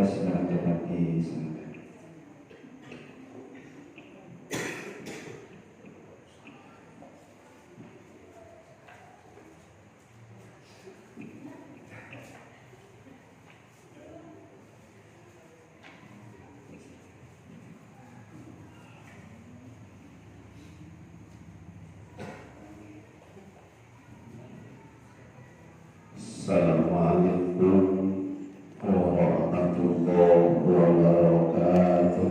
Segera dapat disampaikan. Assalamualaikum warahmatullahi wabarakatuh.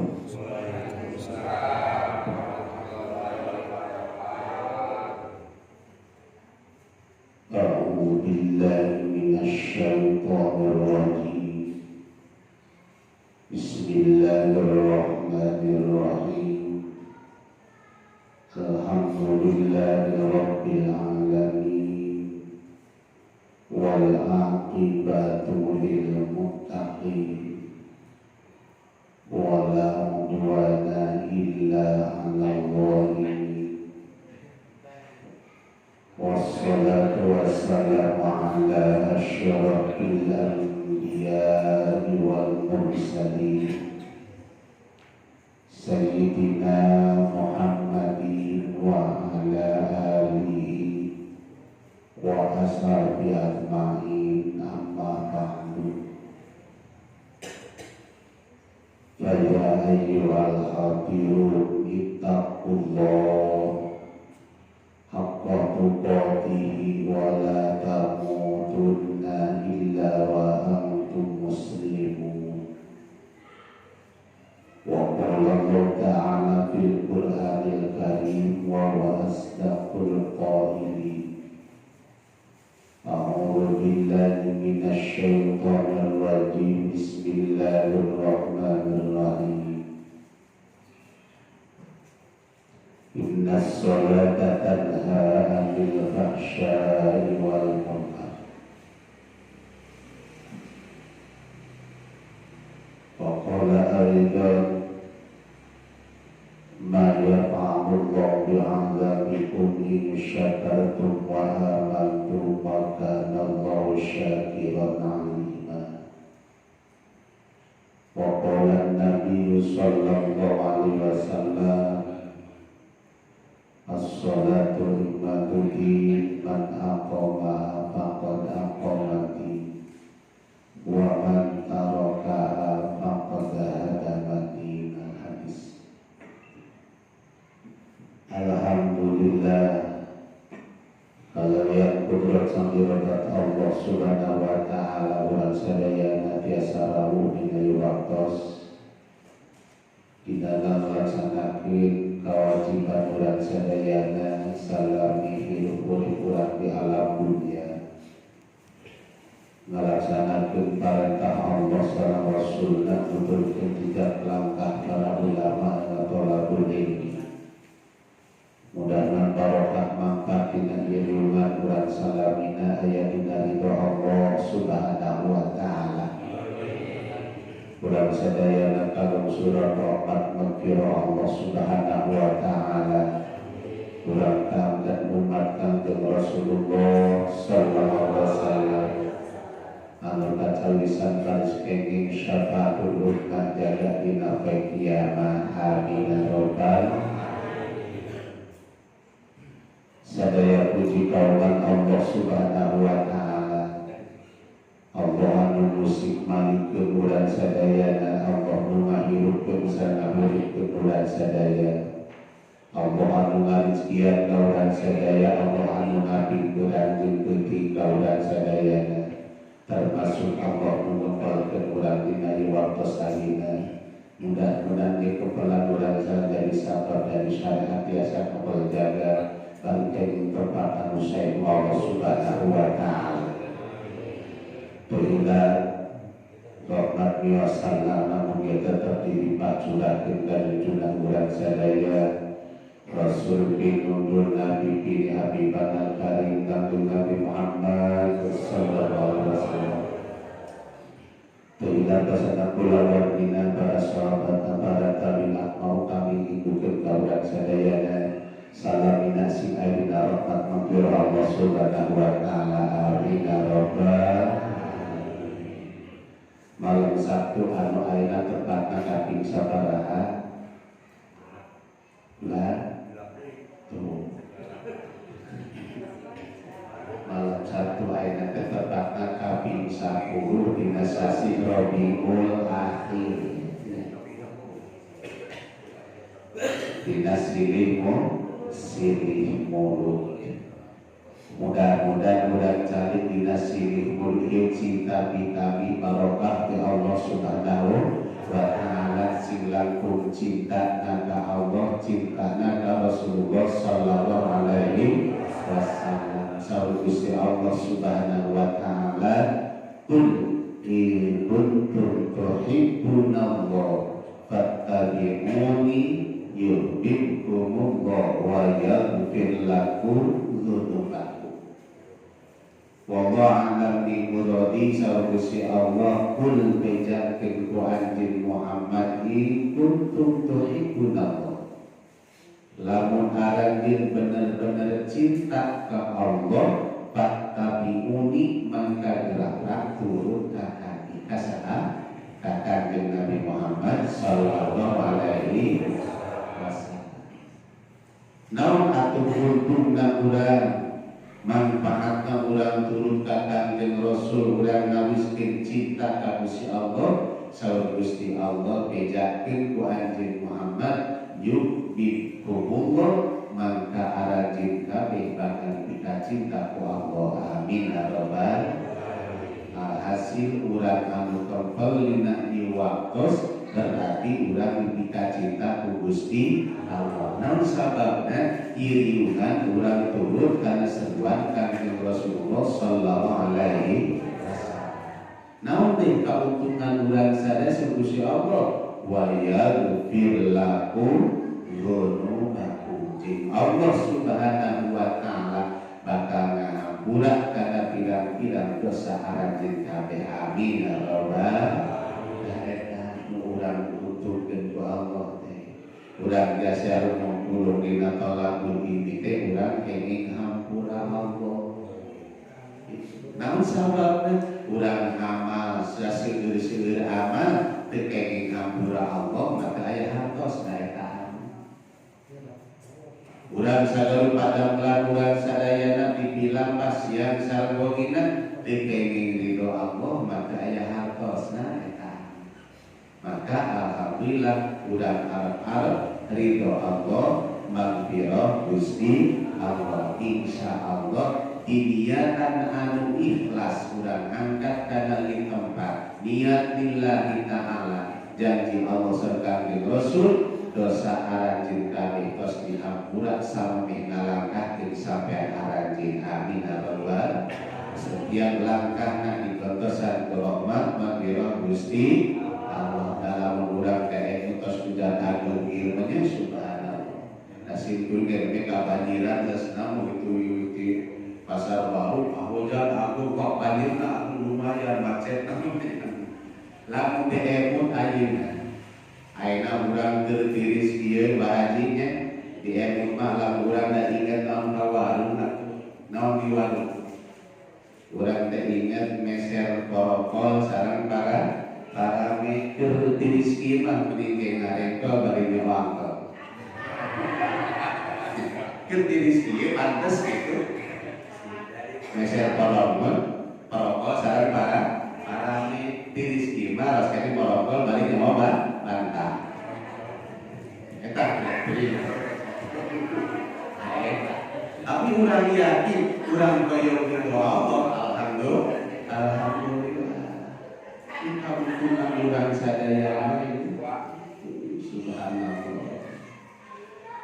A'udzu billahi minasy syaithanir rajim. Bismillahirrahmanirrahim. Alhamdulillahi rabbil alamin. Wal aqibatu lil muttaqin wa la udwana illa 'alal zalimin. Wassalatu wassalamu ala asyrafil anbiya'i wal mursalin sayyidina Muhammadin wa ala alihi wa ashabi ajma'in, amma ba'du. Ya ayyuhal hadirun ittaqullah haqqa tuqatih wa la tamutunna illa wa antum muslimun. Wa qala Allah ta'ala fil Qur'anil Karim wa huwa asdaqul qailin. A'udzu billahi minasy syaithanir rajim. Bismillahirrahmanirrahim. Innas sholata tanha 'anil fahsya'i wal munkar. Wa qala aidan ma yaf'alu Allahu bi'adzabikum in syakartum wa amantum wa kana Allahu syakiran 'alima. Wa qala an-nabiy sallallahu alaihi wasallam as-salatu imaduddin man aqama faqad aqamati wa man tarakaha faqad hadamati. Al-hadis. Alhamdulillah, kalayan kudrat sang iradat Allah Subhanahu wa ta'ala urang sadayana tiasa rawuh dina ieu waktos di dalam melaksanakeun kewajiban urang sadayana salami hirup urip urang di alam dunia, ngalaksanakeun parentah Allah sareng Rasulna, nuturkeun jejak langkah para ulama atau ilmi. Mudah-mudahan barokah manfaat dina ieu riungan urang salamina aya dina ridho Allah Subhanahu wa ta'ala. Urang sadayana kalung surat rahmat maghfirah Allah Subhanahu wa ta'ala. Urang dan umat Kangjeng Rasulullah sallallahu alaihi wasallam anu kacawisan baris kenging syafaatul ummah jaga dina poe kiamat. Amin ya rabbal. Sadaya puji kaulan Allah Subhanahu wa ta'ala. Allah anu musik malikeun urang sadayana, Allah nu ngahirupkeun sareng ngahuripkeun urang sadaya, Allah anu ngarizkian ka urang sadaya, Allah anu ngapingkuran jeung peuting ka urang sadayana, termasuk Allah nu ngepalkeun urang dina ieu waktos ayeuna. Mudah-mudahan di kepelan urang jadi sabab dari syariat tiasa kepel jaga bangkeng tempat anu sae Allah Subhanahu wa ta'ala. Tuhila rahmat wa salam namun tetap dilipat curahkeun ka junjungan urang sadaya Rasul pinundur Nabi kini Habibana Karim Kangjeng Nabi Muhammad sallallahu alaihi wasallam. Tuhila tasana kula wargina para sahabat para tabi'in mau kami ikukeun ka urang sadayana. Salamina sing ayeuna rahmat maghfirah Allah Subhanahu wa ta'ala. Amin ya rabbal. Malam malam Sabtu anu ayeuna tepatna kaping sabaraha? Lah tuh malam Sabtu ayeuna teh tepatna kaping 10 dina sasi Rabiul Akhir dina silih mulut. Mudah-mudahan urang cari dina silih mulut cinta bitami barokah ti Allah Subhanahu wa ta'ala sing langkung cinta ka Allah, cinta ka Rasulullah sallallahu alaihi wasallam. Saur Gusti Allah Subhanahu wa ta'ala, "Qul in kuntum tuhibbunallah fattabi'uni yuhibbukumullah wa yaghfir lakum dzunubakum." Wallahu a'lam bi muradi. Saur Gusti Allah, "Qul bejakeun ku anjeun Muhammad in kuntum tuhibbunallah." Lamun aranjeun bener-bener cinta ka Allah, fattabi'uni mangka gerak turut ka kami. Ka saha? Ka Kanjeng Nabi Muhammad sallallahu alaihi wasallam. Naon atuh untungna urang, manfaatna urang turut ka Kanjeng Rasul, urang ngawiskeun cinta ka Gusti Allah. Saur Gusti Allah bejakeun ku anjeun Muhammad, yuhibbukumullah mangka aranjeun kabeh bakal dikacinta ku Allah. Amin ya rabbal alhasil urang anu kempel dina ieu waktos berarti urang dipikacinta ku Gusti Allah. Naon sababna iriungan urang turut kana seruan Kanjeng Rasulullah sallallahu alaihi wasallam. Naon teh kauntungan urang sadaya Gusti Allah, wa yaghfir lakum dzunubakum. Jeung Allah Subhanahu wa ta'ala bakal ngahampura kana pirang-pirang dosa aranjeun kabeh. Amin ya rabbal alamin. Nu urang untungkeun ku Allah teh urang biasa ngumpulung dina tolakul ilmi teh urang kenging hampura Allah. Naon sababna urang amal saseueur-seueur amal teu kenging hampura Allah maka aya hartosna eta. Urang sagaru padamlan urang sadayana dibilang pasian sareng wongina teu kenging ridho Allah maka aya hartosna eta. Maka alhamdulillah urang arep-arep ridho Allah, magfirah Gusti Allah. Insyaallah diniatan anu ikhlas urang angkat kana ieu tempat niat lillahi ta'ala, janji Allah sareng Rasul dosa aranjeun kabeh tos dihampura sampai ngalangkahkeun sampai aranjeun. Amin ya rabbal. Setiap langkahna ditontosan ku rahmat magfirah Gusti Allah. Dalam urang teh tos hujan agung ilmunya subhanallah. Nasib ge kabanjiran geus namu itu di pasar baru hujan agung kok banjirna lumayan macet. Lamun teh emut ayeuna ayeuna urang keur tiris ieu bahajinya di emut mah lamun urang da inget naon ka warung atuh naon di warung urang teh inget meser korokol sareng para parame keur tiris ieu mah mending ge ngarengkel bari nyewangkel keur tiris ieu pantes kitu meser korokol parokol sareng para parame tiris ieu mah ros kene korokol bari nyewa bantah eta tapi urang yakin urang koyo ridho Allah. Alhamdulillah, alhamdulillah ini kauntungan urang sadaya ini subhanallah.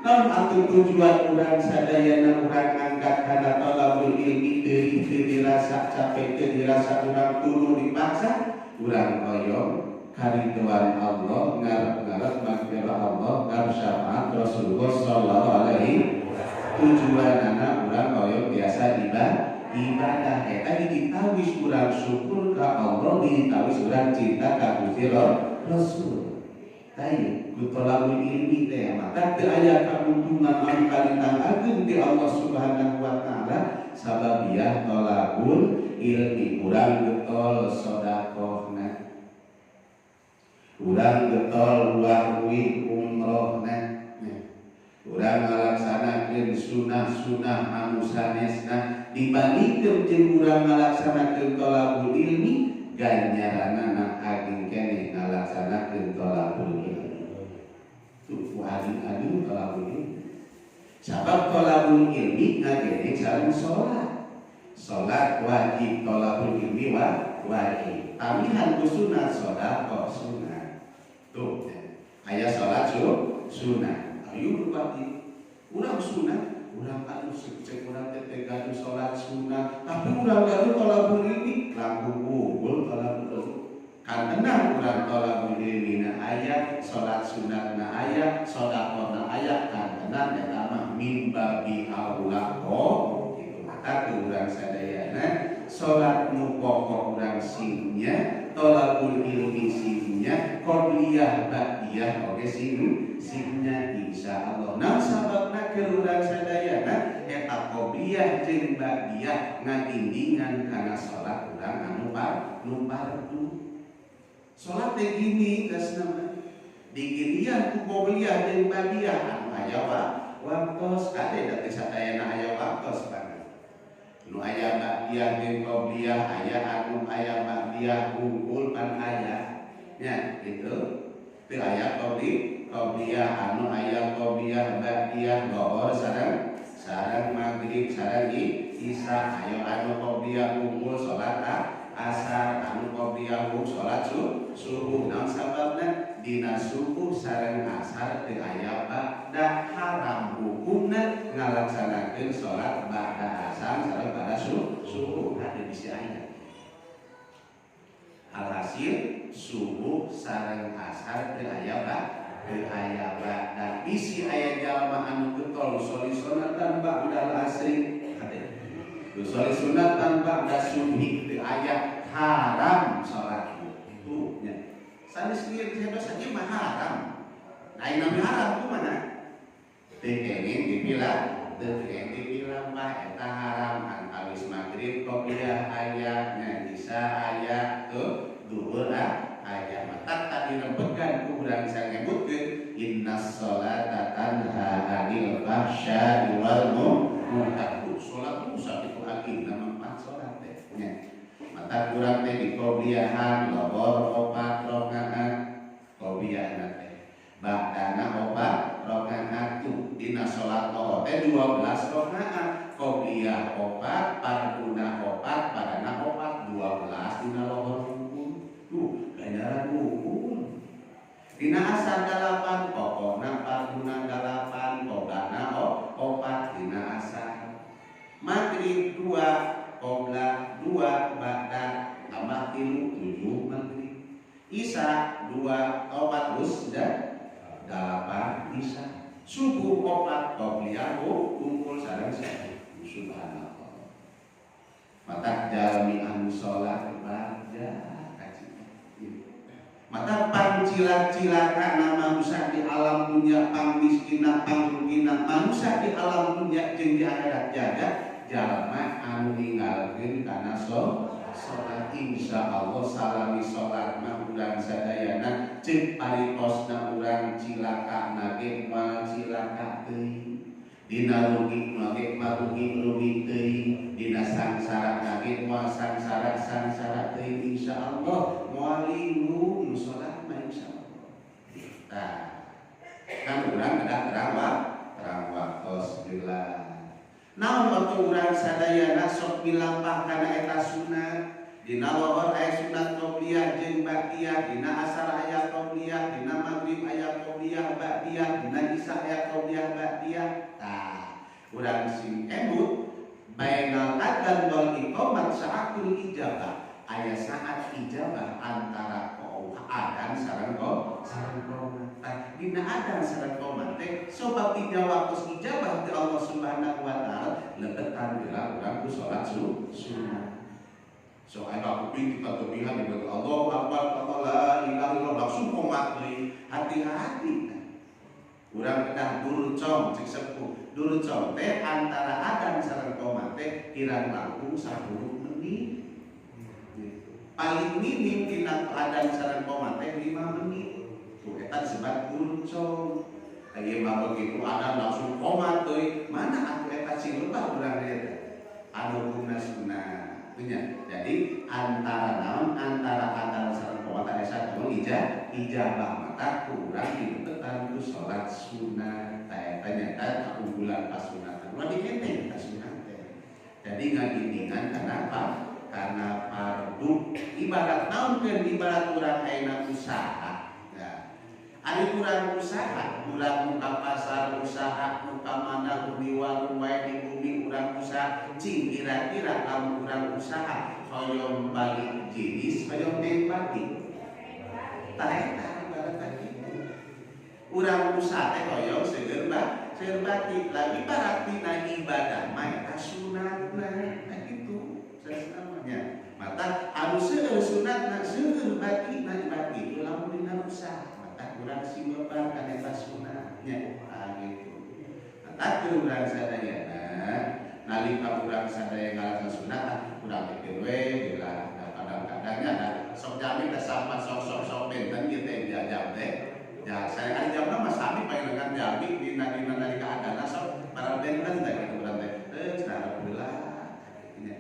Naon atuh tujuan urang sadayana urang angkat kana thalabul ilmi deui teu dirasa capek teu dirasa urang tuluh dipaksa urang koyo karidhoan Allah, ngarep-ngarep magfirah Allah, ngarep syafaat Rasulullah sallallahu alaihi. Tujuanana urang koyo biasa ibadah eta ditawis urang syukur ka Allah, ditawis urang cinta ka Gusti Rasul. Tah ku thalabul ilmi teh maka teu aya kauntungan anu kalintang ageung ti Allah Subhanahu wa taala sababiah thalabul ilmi urang getol sedekahna. Urang getol ruah-ruih umrohna, urang ngalaksanakeun sunah-sunah anu sanesna dibandingkeun jeung urang ngalaksanakeun thalabul ilmi, ganjaranana ageng keneh ngalaksanakeun thalabul ilmi. Tuh ageng-ageng thalabul ilmi. Sabab thalabul ilmi ngageneng sareng salat. Salat wajib, thalabul ilmi wajib. Tamihan ku sunat, sedekah sunat. Tuh, aya salat sunat. Ayo wajib. Urang sunat, urang anu cek urang teh gaduh salat sunat, tapi urang gaduh thalabul ilmi, langkung unggul thalabul ilmi. Kan tenang urang thalabul ilmi na aya, salat sunat na aya, sedekah na aya, kan tenang eta mah min babi aula oh gitu. Maka ke urang sadayana salat nu pokok urang singnya, thalabul ilmi singnya, qobliyah ba'diyah oge singnya insyaallah. Nah sababna ke urang sadayana eta qobliyah jeung ba'diyah ngagindingan kana salat urang anu fardu. Salat teh gini geus nama diginian ku qobliyah jeung ba'diyah anu aya waktos kade da teh sadayana aya waktos banget. Nu aya ba'diyah jeung qobliyah aya anu aya ba'diyah unggul pan aya nya gitu. Teu aya qobliyah anu aya qobliyah ba'diyah lohor sareng maghrib sareng isya aya anu qobliyah unggul salat asar anu qobliyah unggul salat subuh. Naon sababna dina subuh sareng asar teu aya ba'da, haram hukumna ngalaksanakeun salat ba'da asar sareng ba'da subuh hade bisi aya. Alhasil subuh sareng asar teu aya ba'da. Bisi aya jalma anu getol sholli sunatan ba'dal asri hade. Sholli sunatan ba'da subhi teu aya, haram salat itu nya. Sanes lieur dosa ieu mah haram. Nah ieu mah haram kumaha? Teu kenging dipilah, teu kenging dipilah mah eta haram antawis maghrib qobliyah aya nya isya aya tuh duhur aya. Matak tadi rempegan ku urang sanyebutkeun innas sholata tanha anil fahsya'i wal munkar. Salat ku sakitu agengna manfaat salat teh nya. Mata kurang teh di qobliyahan lohor 4 rakaat qobliyahna teh ba'dana 4 rakaat tuh dina salat lohor teh 12 rakaat qobliyah 4 farduna 4 badana 4 12 dina lohor hukum tuh ganjaran hukum. Dina asar 8 pokokna farduna 8 qoblana 4 dina asar. Maghrib 2 qobla 2 ba'da tambah 3 7 maghrib. Isya 2 4 terus dan 8 isya. Subuh 4 qobliyah kumpul sareng subuh. Subhanallah. Mata jalmi anu salat bagja kaci. Mata pangcilak-cilaka manusia di alam dunia, pangmiskina, pangrugina manusia di alam dunia jeung di akhirat jaga jalma anu ninggalkeun kana salat. Insyaallah salami salat mah urang sadayana ceuk paritosna urang cilaka ge moal cilaka teuing, dina rugi ge marugi-rugi teuing, dina sangsara ge moal sangsara-sangsara teuing. Insyaallah moal linglung salat mah insyaallah. Tah kan urang kedah terang waktos jelas. Naon waktu urang sadayana sok milampah kana eta sunat. Dina lohor aya sunat qobliyah jeung ba'diyah, dina asar aya qobliyah, dina maghrib aya qobliyah ba'diyah, dina isya aya qobliyah ba'diyah. Tah urang sing emut bainal adzan wal iqamat sa'atul ijabah. Aya saat ijabah antara adzan sareng qomat. Tah dina adzan sareng qomat teh sabab dina waktu ijabah ti Allah Subhanahu wa taala lebetan heula urang ku salat sunat. So aya kuping kita tepihan di batu Allahu Akbar, Allah la ilaha illallah langsung qomat deui. Hati-hati. Urang kedah durcong cek sepuh. Durcong teh antara adzan sareng qomat teh kirang langkung 10 menit. Paling minim dina adzan sareng qomat teh 5 menit. Eta disebut kurcong. Ieu mah begitu ada langsung komat deui. Mana atuh eta sing lebar urang eta? Anu hukumna sunat. Nya. Jadi antara naon antara adzan sareng komat aya satu ijabah mata ku urang dibetetan ku salat sunat. Tah eta nyata kaunggulan pasunatan. Ulah dikenteng eta sunat teh. Jadi ngagindingan kenapa? Karena fardu ibarat naon keun ibarat urang ayeuna usaha. Nah, ari urang usaha, urang muka pasar usaha, muka mana di warung wae di bumi urang usaha, cing kira-kira lamun urang usaha hoyong balik jenis, hoyong teh balik. Tah eta ibarat kitu. Urang usaha teh hoyong seueur seueur bati, lagi ibarat dina ibadah mah eta sunatna. Nah kitu namanya. Mata anu seueur sunatna seueur batina ibarat kitu lamun dina usaha. Mata urang simebar kana eta sunatnya. Ah gitu. Mata urang sadayana nalika urang sadaya ngalakonan sunat urang mikir we geura kadang-kadangnya ada sok jami teh sama sok sok sok benten kieu teh jam teh. Ya, saya kan jamna mah sami panjenengan jami dina dina nalika adana sok para benten teh kitu urang teh. Cenah alhamdulillah. Ini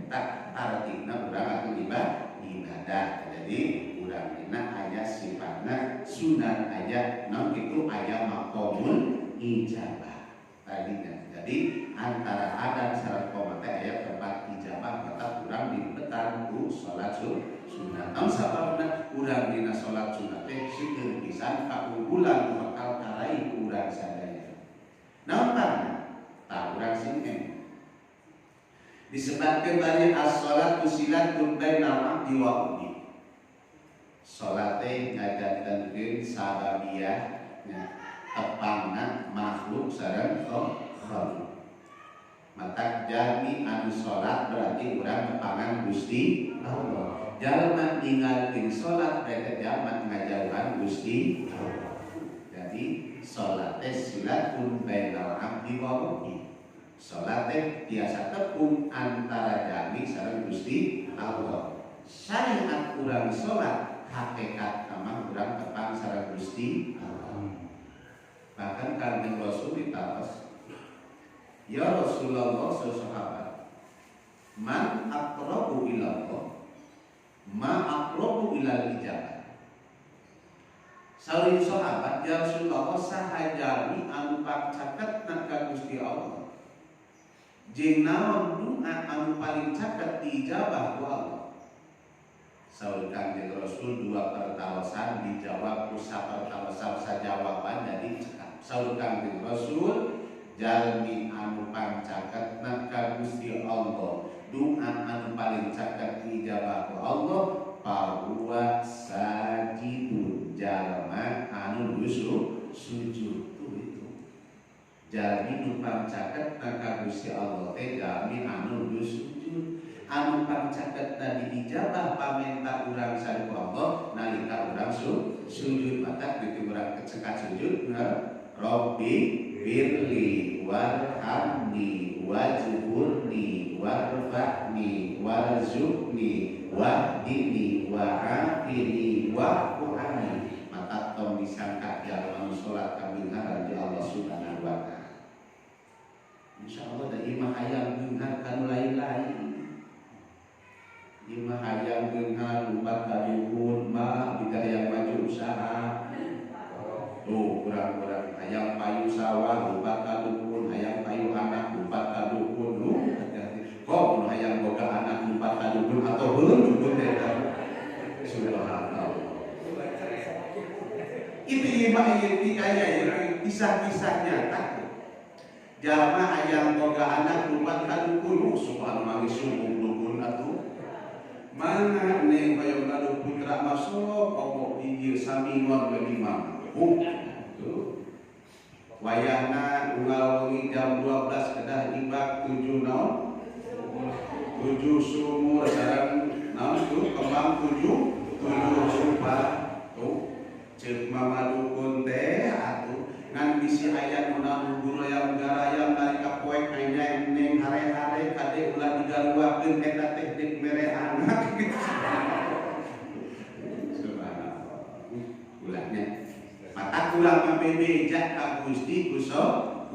eta artina urang atuh ibadah. Jadi urang dina aya sifatna sunat aya naon kitu aya maqamul ijabah tadinya. Jadi antara adzan sareng qomat teh aya tempat ijabah maka urang dibetan ku salat sunat. Naon sababna urang dina salat sunat teh seueur pisan kaunggulan bakal karaih ku urang sadaya. Naon tah? Tah urang sing disebutkeun bari as-shalatu silatun bainal abdi wa rabbi. Salat teh ngajantenkeun sababiah nya tepangna makhluk sareng khalik. Maka jalmi anu salat berarti urang tepangan Gusti Allah. Jalma ninggalkeun salat berarti jalma ngajauhan Gusti Allah. Jadi salat teh silatun bainal abdi wa rabbi. Salat teh biasa tepung antara jalmi sareng Gusti Allah. Syariat urang salat hakikat mah urang tepang sareng Gusti Allah. Bahkan Kanjeng Rasul ditaros, ya Rasulullah sahabat, man aqrabu ila Allah, ma aqrabu ilal ijabah. Sauri sahabat, ya Rasulullah saha jalmi anu caket ka Gusti Allah. Jeung naon doa anu paling caket diijabah ku Allah. Saur Kanjeng Rasul dua pertarosan dijawab ku sapertarosan sajawaban jadi cekap. Saur Kanjeng Rasul jalmi anu pangcaketna ka Gusti Allah, doa anu paling caket diijabah ku Allah fahuwa sajidun, jalma anu sujud tuh itu. Jalmi nu pangcaketna ka Gusti Allah teh jalmi anu sujud. Anu pangcaketna diijabah pamenta urang sareng Allah nalika urang sujud maka kitu urang kecekat sujud bener Rabbi firli warhamni wajburni warfa'ni warzuqni wahdini wa'afini wa'fu'ani. Maka tong disangka jalma salat kabingaran di Allah Subhanahu wa taala. Insyaallah da imah hayang beunghar kanu lain-lain. Imah hayang beunghar lumpat ka dukun mah bika hayang maju usaha. Tuh kurang-kurang hayang payu sawah lumpat ka dukun, hayang payu anak lumpat ka dukun. Tuh hati-hati. Kok mun hayang boga anak lumpat ka dukun atau heuh dukun teh eta. Subhanallah. Itu imah ieu aya ieu kisah-kisah nyata. Jalma hayang boga anak lumpat ka dukun, subhanallah sungguh dukun atuh. Mana neng hoyong gaduh putra masuk opo hiji samingon we imam. Tuh. Wayahna unggal wengi jam 12 kedah ibak 7 naon? 7 sumur sareng naon tuh kembang 7 rupa. Tuh ceuk mama dukun teh atuh ngan bisi aya nu naon gurayam garayam nalika poek aya neng hare-hare kade ulah digaruakeun eta teh deuk mere anak. Subhanallah. Ulahnya. urang mah bebeja ka Gusti ku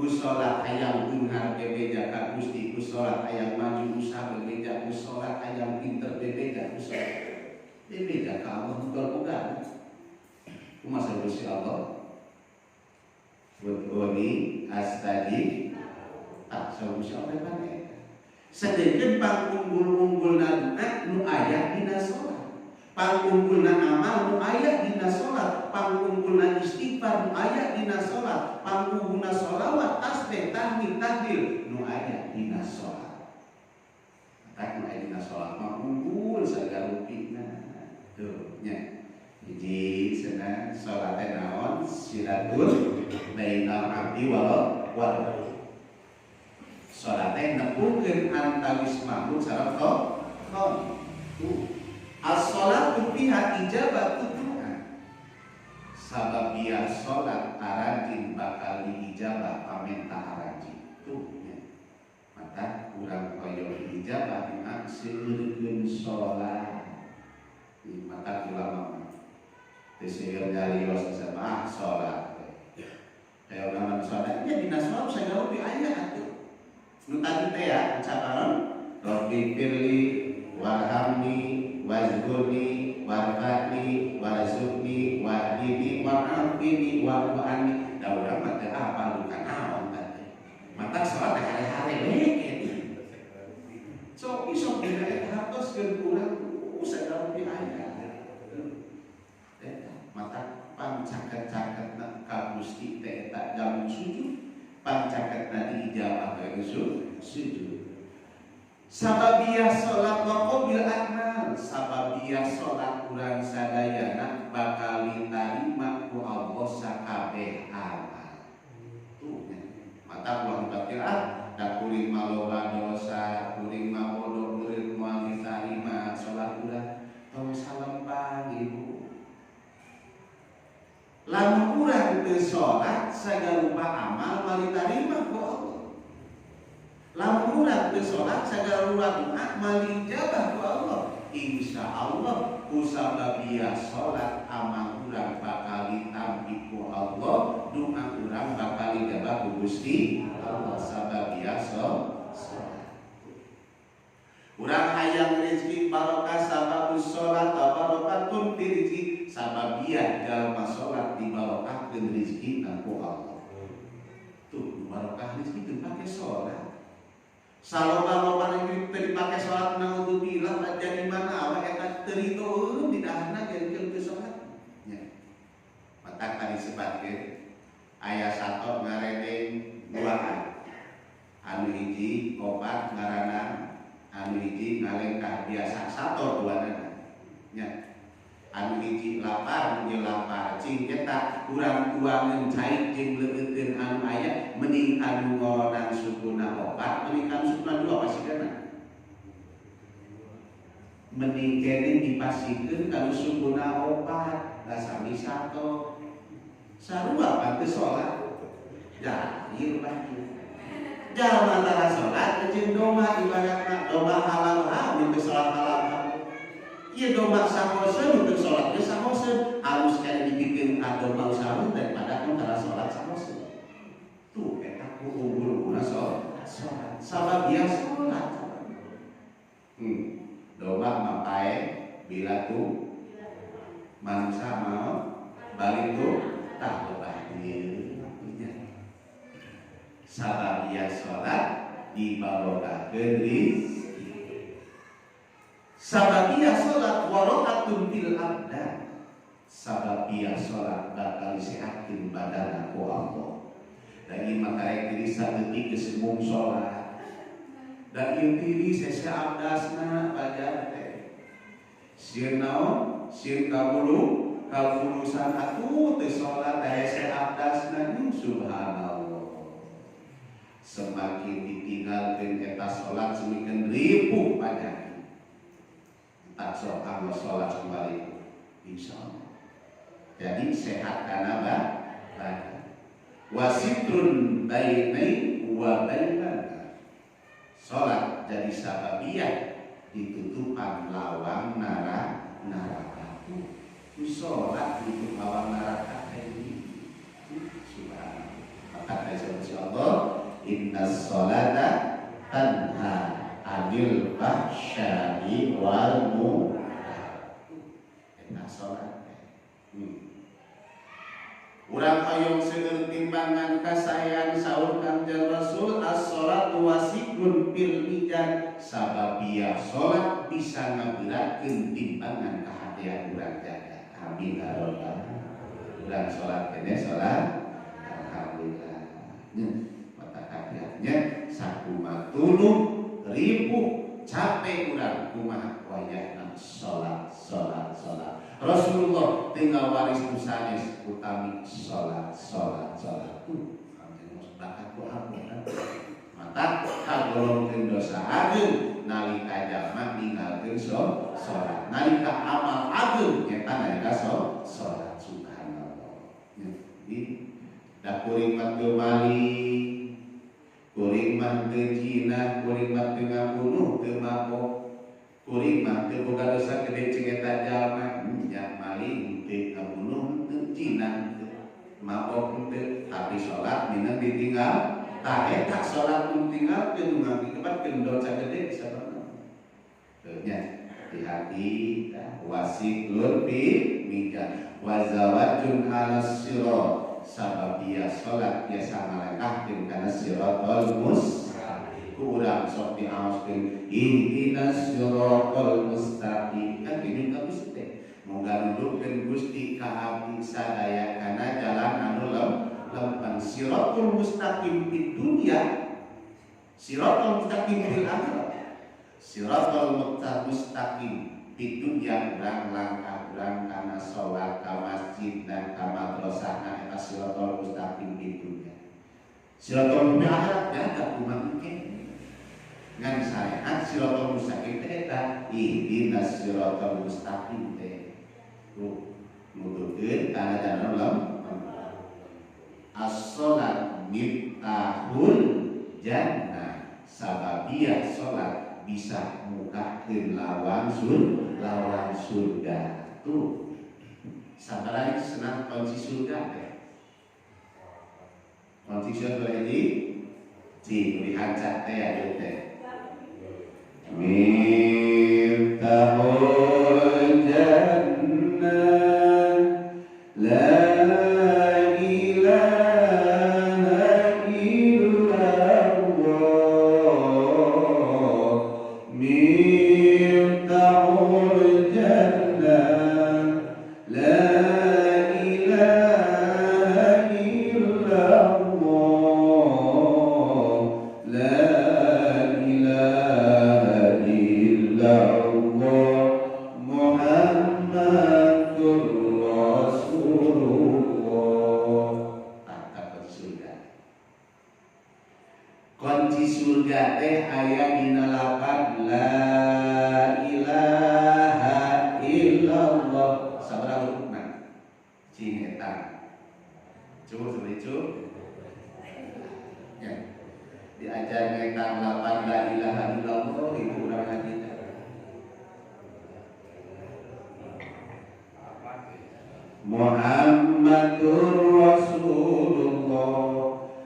salat hayang beunghar bebeja ka Gusti ku salat hayang maju usaha bebeja ku salat hayang pinter bebeja ku salat bebeja ka Allah boga-boga kumaha Gusti Allah Ud'uni astajib tak Gusti Allah kan eta sedengkeun pangunggul-unggulna doa nu aya dina salat pangunggulna amal nu aya dina salat pangunggulna istighfar nu aya dina salat pangunggulna sholawat tasbih tahmid tahlil nu aya dina salat maka nu aya dina salat mah unggul sagala rupina tuh nya hiji cenah salat teh naon silatul bainal abdi wal salat teh nepungkeun antawis makhluk sareng khaliq tuh as-sholatu fiha ijabatu du'a sabab dia salat aranjeun bakal diijabah pamenta aranjeun tuh nya maka urang hoyong diijabah mah seueurkeun salat maka ulama mah teu seueur nyarios sama salat teh ulama salat nya dina salat sagala rupi aya atuh nu tadi teh ya ucapan Rabbi firli warhamni wazkurni warfa'ni warzuqni wahdini wa'afini wa'fu'anni da urang mah teu apal bukan naon teh mata salat teh hare-hare we kitu sok isok dina eta hartoskeun urang sagala rupi aya eta mata pangcaket-caketna ka Gusti teh eta jamu sujud pangcaketna diijabah teh sujud sababiyah salat wa qabil a'mal sababiyah salat urang sadayana bakal ditarima ku Allah sakabeh amal tuh nya mata ulah batil ah da kuring mah loba dosa kuring mah bodoh kuring moal ditarima salat urang tong salempang ibu lamun urang teu salat sagarupa amal moal ditarima ku Allah lamun urang teu salat sagala rupa doa moal diijabah ku Allah insyaallah ku sababiyah salat amal urang bakal ditampi ku Allah doa urang bakal diijabah ku Gusti Allah sababiyah salat urang hayang rezeki barokah sababus salat barokatun fi rezeki sababiyah jalma salat dibarokahkeun rezeki ku Allah tuh barokah rezeki teu pake salat saloba-loba ini teu dipake salat naudzubillah jadi mana awak eta teu ritoeun di daharna jadikeun teu salat nya matak tadi sebatkeun aya sato ngaredeng duaan anu hiji opat ngaranna anu hiji ngalengkah biasa sato duanana nya anu hiji lapar nu lapar cing eta urang tuangeun cai jeung leueutkeun anu aya mending anu ngoronan sukuna opat mending anu sukuna dua pasikeunna mending keneh dipasikeun ka nu sukuna opat da sami sato sarua pan teu salat jahil bae jalma tara salat jeung domba ibaratna domba halal ha teu salat halal ieu domba sahoseun teu salat ge sahoseun alus keneh dipikeun ka domba usaha daripada nu tara salat sahoseun tuh eta ku unggul-unggulna salat sabab dia salat domba mah pae bila tuh manusia mau balik tuh tah lebah ieu sabab dia salat dibarokahkeun rizki sababiyah salat warokatun fil abdan sababiyah salat bakal disehatkeun badan ku Allah da ieu mah karek diri saeutik geus embung salat da ieu tiris hese abdasna badan teh sieun naon sieun kabulu kalfulusan atuh teu salat da hese abdasna subhanallah semakin ditinggalkeun eta salat semakin ripuh badan tak sok Allah sholat kembali insya Allah jadi sehat karena badan wasitrun bainai wa bainan sholat jadi sababiyah ditutupan lawang neraka tuh sholat ditutup lawang neraka kayak gini. Subhanallah. Maka kata Allah, innas sholata tanha anil fahsya'i wal munkar. Eta salat. Urang hoyong seueur timbangan kasaean saur Kangjeng Rasul, as-sholatu wasiqun fil mizan, sababia salat bisa ngaberatkeun timbangan kahadean urang jaga. Amin ya rabbal alamin. Urang salat kene salat alhamdulillah. Mata kahadeannya sakumaha tuluh ripuh capek urang kumaha wayahna salat salat salat. Rasulullah tinggal waris nu sanes utami salat salat salat. Bakat ku Allah. Mata kagolongkeun dosa ageung nalika jalma ninggalkeun salat. Nalika amal ageung nyata nalika salat. Subhanallah. Jadi da kuring mah teu maling, kuring mah teu zina, kuring mah teu ngabunuh, teu mabok. Kuring mah teu boga dosa gede cing eta jalma, nya maling teu, ngabunuh teu, zina teu, mabok teu, tapi salat minang ditinggal. Tah eta salat nu ditinggalkeun nu ngakibatkeun dosa gede sababna. Teu nya hati-hati tah wasiqlun fi mizan wa zawajun ala sirat, sababia salat biasa ngalengkahkeun kana siratal mustaqim. Ku urang sok diaoskeun ihdinas siratal mustaqim, kan gini ka Gusti moga nundukkeun Gusti ka abdi sadaya kana jalan anu lempeng, siratal mustaqim di dunia, siratal mustaqim fil akhirat. Siratal mustaqim di dunia urang langkah urang kana salat ka masjid dan ka madrasah, na eta siratal mustaqim di dunia. Siratal mustaqim akhirat jaga kumaha engke ngan syariat siratal mustaqim teh eta ihdinas siratal mustaqim teh tuh nuturkeun kana jalan lempeng. As-salat miftahul jannah, sababia salat bisa mukakeun lawang lawang surga. Tuh sabaraha senang kunci surga teh, kunci surga ini cing dihancak teh aduh teh miftahul jannah la ilaha illallah, miftahul jannah la ilaha illallah, la ilaha illallah Muhammadur Rasulullah. Tata kunci surga. Kunci surga teh aya dina lapan la ilaha illallah. Sabaraha hurufna? Cing eta. Coba seperti itu. Ya. Diajar ngetang lapan la ilaha illallah itu urang ngaji teh. Muhammadur Rasulullah.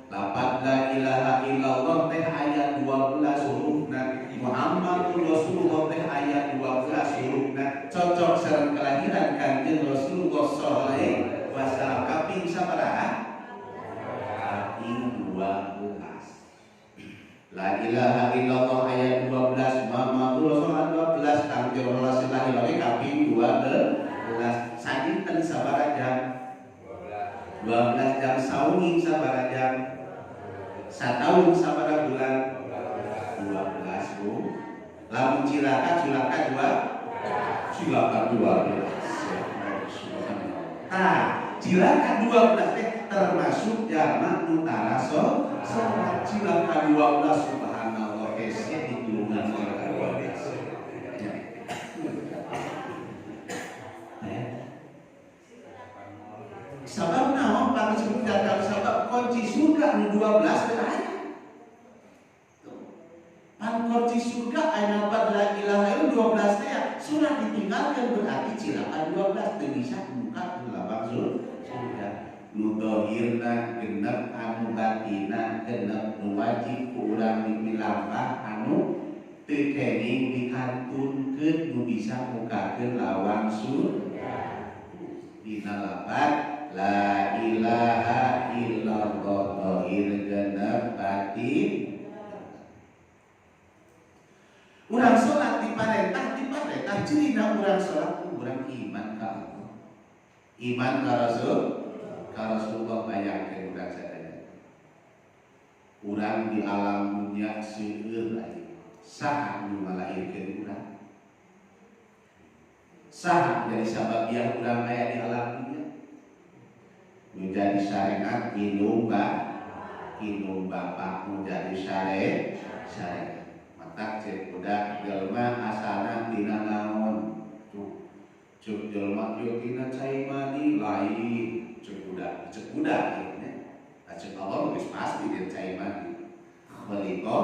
Lapan la ilaha illallah teh ayat 12 hurufna. Muhammadur Rasulullah teh ayat 12 hurufna. Cocok sareng kelahiran Kangjeng Rasulullah sallallahu alaihi wasallam kaping sabaraha? Kaping 12. La ilaha illallah ayat 12, Muhammadur Rasulullah 12, Kangjeng Rasulullah lahir kaping 12. Sadinten sabaraha jam? 12 jam. Sawengi sabaraha jam? Sataun sabaraha bulan? 12 bu. Lamun cilaka cilaka dua, cilaka 12. Tah, cilaka 12 teh termasuk jalma nu tara salat. Cilaka 12, subhanallah, hese ditulungan cilaka 12. Ya. Sabab naon pang disebut gagal, sabab kunci surga nu 12 teh aya. Pan kunci surga aya lapan la ilaha illallah 12 teh sudah ditinggalkan berarti cilaka 12 teu bisa buka lawang surga. Nu dohirna genep, anu batina genep, nu wajib ku urang dipilampah, anu teu kenging dikantunkeun, nu bisa mukakeun lawang surga. Dina lapat la ilaha illallah dohir genep batin. Urang salat diparentah, diparentah cirina urang salat urang iman ka Allah, iman ka Rasul, ka Rasulullah. Bayangkeun urang sadaya, urang di alam dunia seueur aya, saha nu ngalahirkeun urang? Saha jadi sababiah urang aya di alam dunia? Nu jadi syariat indung indung bapak, nu jadi syariat. Matak cek budak, jelema asalna tina naon? Tuh, cek jelema ieu tina cai mani. Lain cek budak, cek budak nya. Cek Allah geus pasti dia cai mani. Khaliqa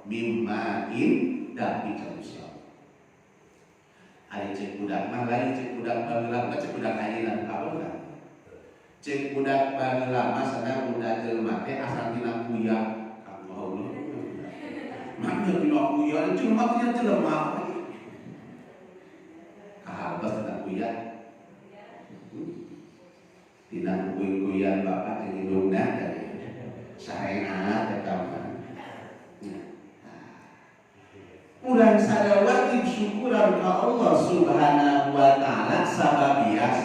mimma'in dafiq Gusti Allah. Ari cek budak mah lain, cek budak baheula mah, cek budak ayeuna kabeula. Cek budak baheula mah sana budak jelema teh asal tina kuya. Allah, mana tina kuya? Jelema tina jelema. Kahalbas tina kuya. Tina kuy-kuyan bapak jeung indungna sareat eta mah. Urang sadaya wajib syukuran ka Allah Subhanahu wa Ta'ala sababiah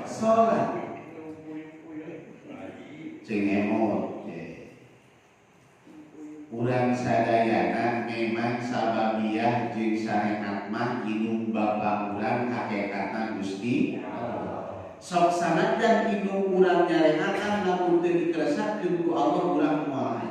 salat. Cing emot. Urang sadayana memang sababiah jeung syariat mah indung bapa urang, hakikatna Gusti Allah. Sok sanajan indung urang nyareatan, lamun teu dikeresakeun ku Allah, urang moal aya.